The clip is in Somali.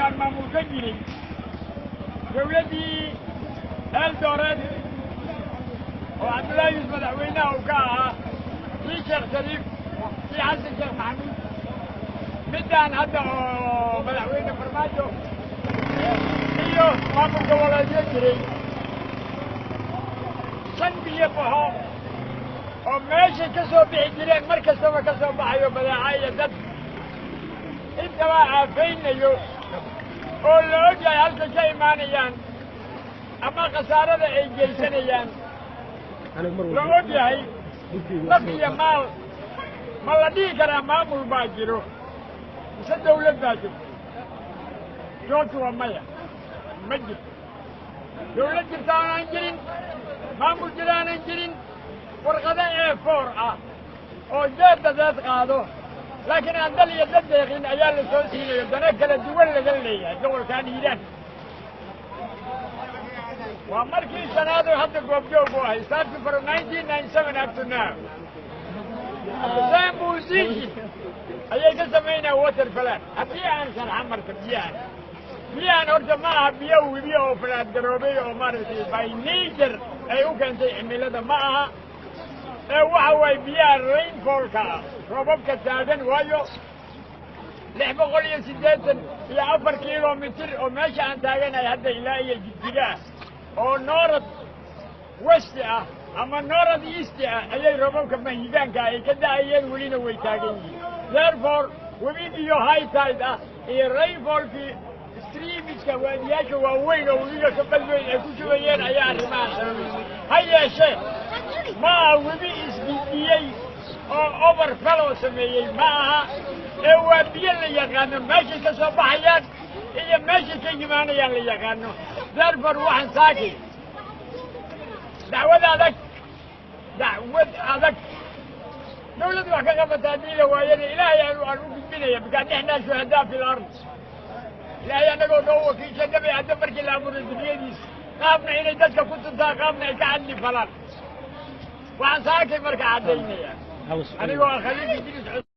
Gobolkan maamul ka jiray dawladdii Eeldooreed oo Cabdullaahi Yuusuf madaxweynaha uu ka ahaa, kii Sheekh Shariif, kii Xasan Sheekh Maxamuud, middaan hadda oo madaxweyne Farmaajo iyo maamul goboleedyo jiray. Shan biyo baxo oo meeshay ka soo bixi jireen mar kastaba ka soo baxayo, badeeca iyo dad intaba aafaynayo, oo la og yahay halkay ka imaanayaan ama khasaarada ay geysanayaan la og yahay, naf iyo maal. Ma la dhihi karaa maamul baa jiro mise dawlad baa jirto? Jawaabtu waa maya, ma jirto dawlad jirta aanan jirin, maamul jira aanan jirin. Warqado A4 ah oo jeeb dadeed qaado, laakiin aan dal iyo dad deeqin ayaa la soo siinayo, dana kala duwan laga leeyahay gobolkan Hiiraan. Waa markii shanaad oo hadda goobjoog u ahay, starting from 1997 up to now, same position ayay ka samaynayaan water flood. Haddii aan sharxa marka biyahan horta ma aha biyo webiya oo flood garoobay oo maaragtay by nature ay u keentay cimilada, ma aha. Ee waxa waaye biyaha rainfallka ah, roobabka taagan, waayo 684 kilomitir oo meesha aan taaganahay hadda ilaa iyo Jigjiga ah oo north west ah ama north east ah ayay roobabka mahigaanka ay ka da'ayeen, welina way taagan yihiin. Therefore, webigiyo high tide ah iyo rainfallkii streamska, waadiyaasha waaweyn oo webiga ka badweyn ay ku shubayeen ayaa arrimahan sababaysa. Ha yeeshee, ma aha webi isgidiyey oo overflow sameeyey, ma aha. Ee waa biyo la yaqaano meeshay ka soo baxayaan iyo meeshay ka yimaanayaan la yaqaano. Therefore, waxaan saakay dacwad adag, dacwad adag, dawladdu wax ka qabata haddii la waayana, Ilaahay aan u gudbinaya, because نحن شهداء في الأرض. Ilaahay annagoo noo wakiisha Nabi Aadam markii la abuuray duriyadiisa, qaabna inay dadka ku tuntaa, qaabna ay ka cadli falaan. Waxaan saakay marka caddaynaya anigoo ah Khaliif Idriis.